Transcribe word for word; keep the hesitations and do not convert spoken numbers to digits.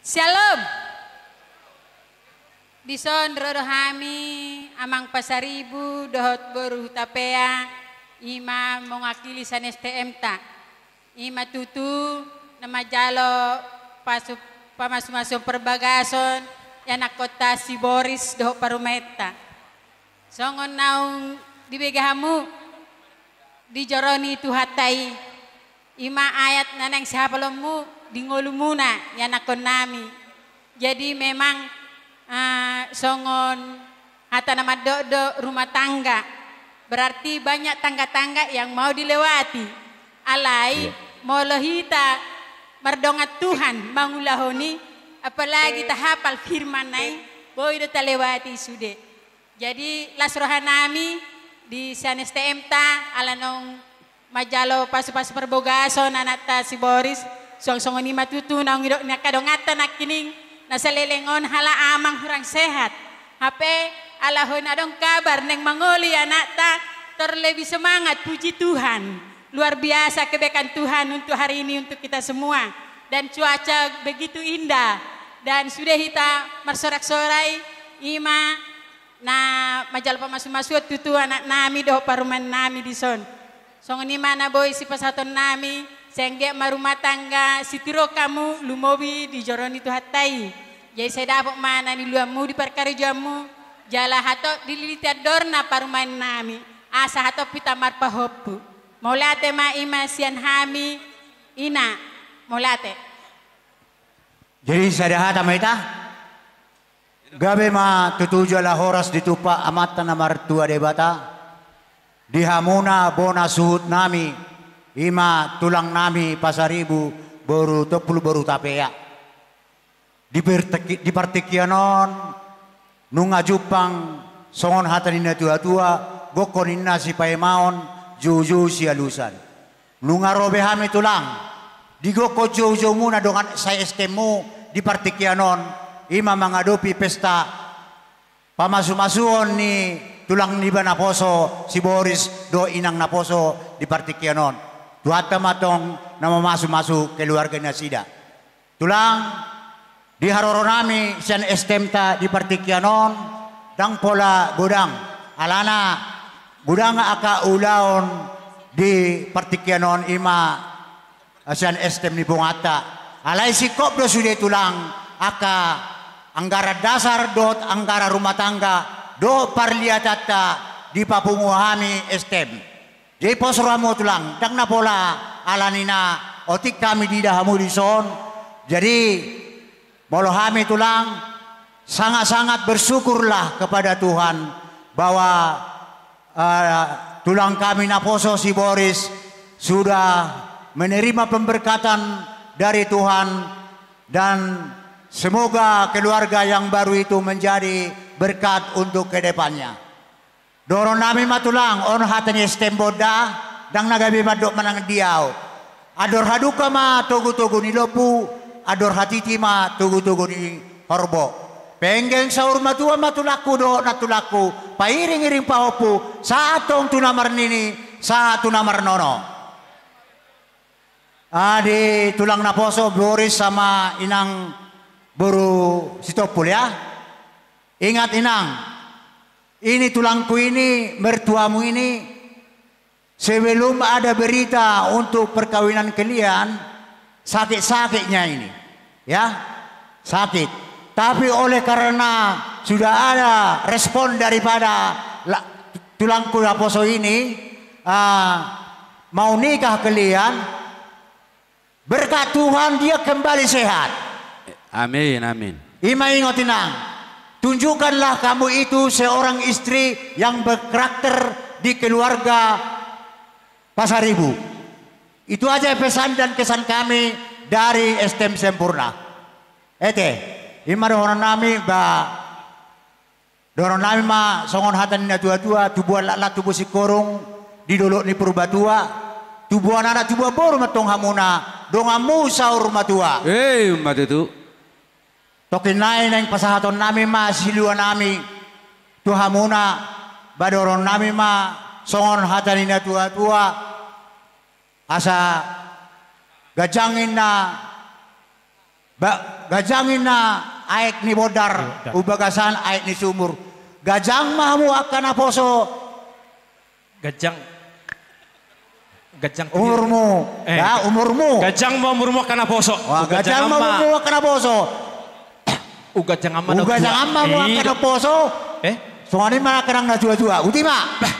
Syalom. Dison ro do hami, Amang Pasaribu dohot Boru Hutapea, i ma mewakili sian S T M-ta. I ma tutu na manjalo pasu-, pamasumasuon parbagason ianakkonta si Boris dohot parumaenta. Songon naung dibege hamu di joro ni Tuhanta i, i ma ayat na naeng sihapalonmu di ngolumuna ianakkonnami. Jadi memang, eh, songon hata na mandok do rumah tangga, berarti banyak tangga-tangga yang mau dilewati. Alai, iya, molo hita mardongan Tuhan mangulahon i, apalagi, iya, tahapal firman-Na i, boi do talewati sude. Jadi las rohanami di sian S T M-ta, ala naung manjalo pasupasu parbagason anakta si Boris, suang songon i ma tutu naung didok ni angka donganta nangkining, na saleleng on ala amang hurang sehat. Hape ala hon adong kabar naeng mangoli anakta, tor lebih semangat, puji Tuhan. Luar biasa kebaikan Tuhan untuk hari ini, untuk kita semua. Dan cuaca begitu indah. Dan sude hita marsorak-sorai, i ma na manjalo pamasumasuon tutu anaknami dohot parumaennami dison. Songon i ma na boi sipasahatonnami, sai anggiat ma rumah tangga sitiruon hamu lumobi di joro ni Tuhanta i. Jadi sai dapot ma na niluanmu di parkarejoanmu, jala hatop dililiti andorna parumaennami, asa hatop hita marpahompu. Mauliate ma, i ma sian hami, Ina. Mauliate. Jadi sada hata ma hita. Gabe ma tutu jala horas ditumpak Amanta na martua Debata di hamuna bona suhutnami, i ma tulangnami Pasaribu, boru Tompul, boru Hutapea. Di partingki-, di partingkian on, nunga jumpang songon hata ni natuatua, gokhon ninna sipaimaon, joujou sialusan. Nunga ro be hami tulang, di gokhon joujoumuna dongan sa-S T M-mu di partingkian on, i ma mangadopi pesta pamasumasuon ni tulang niba naposo si Boris dohot inang naposo di partingkian on. Tuhanta ma tong na mamasumasu keluarga nasida. Tulang, di haroronami sian S T M-ta di partingkian on, ndang pola godang. Alana godang angka ulaon di partingkian on, i ma sian S T M ni bonganta. Alai singkop do sude tulang angka anggaran dasar dohot anggaran rumah tangga dohot parliatanta dipapungu hami S T M. Jadi pos rohamu tulang, ndang na pola ala ni na otik hami diida hamu dison. Jadi molo hami tulang, sangat-sangat bersyukurlah kepada Tuhan bahwa, eh, tulang kami naposo si Boris sudah menerima pemberkatan dari Tuhan, dan semoga keluarga yang baru itu menjadi berkat untuk ke depannya. Dohononnami ma tulang, on hata ni S T M Bonda, ndang na gabe mandok manang dia ahu. Andor hadungka ma togutogu ni lombu, andor hatiti ma togutogu ni horbo. Penggeng saur matua ma tulangku dohot nantulangku, pairingiring pahompu, sahat tong tu na marnini, sahat tu na marnono. Ah, di tulang naposo Boris sama inang boru Sitompul ya. Ingat inang, ini tulangku ini, mertuamu ini, sebelum ada berita untuk perkawinan kalian, sakit-sakitnya ini. Ya, sakit. Tapi oleh karena sudah ada respon daripada la-, tulangku naposo ini, ah, mau nikah kalian, berkat Tuhan dia kembali sehat. Amin, amin. I ma ingot inang, tunjukkanlah kamu itu seorang istri yang berkarakter di keluarga Pasaribu. Itu aja pesan dan kesan kami dari S T M Sempurna. Ete, i ma dohononnami ba, dohononnami ma songon hata ni natuatua, tubuan laklak tubu singkoru di dolok ni Purbatua, tubuan anak tubuan boru ma tong hamuna, donganmu saur matua. Eh, ma tutu. Tongkin nai naeng pasahatonnami ma siluanami tu hamuna, ba dohononnami ma songon hata ni natuatua, asa ganjang ninna ba-, Ganjang ninna aek ni bondar, bondar, tu bagasan aek ni sumur. Ganjang ma hamu angka naposo. Ganjang. Ganjang. Umurmu. Eh. Ya, umurmu. Ganjang ma umurmu angka naposo. Wah, ganjang ma umurmu angka naposo. Uganjang ma. Uganjang ma hamu angka naposo. Eh? Songon i ma angka na juajua. Uti ma. Bah.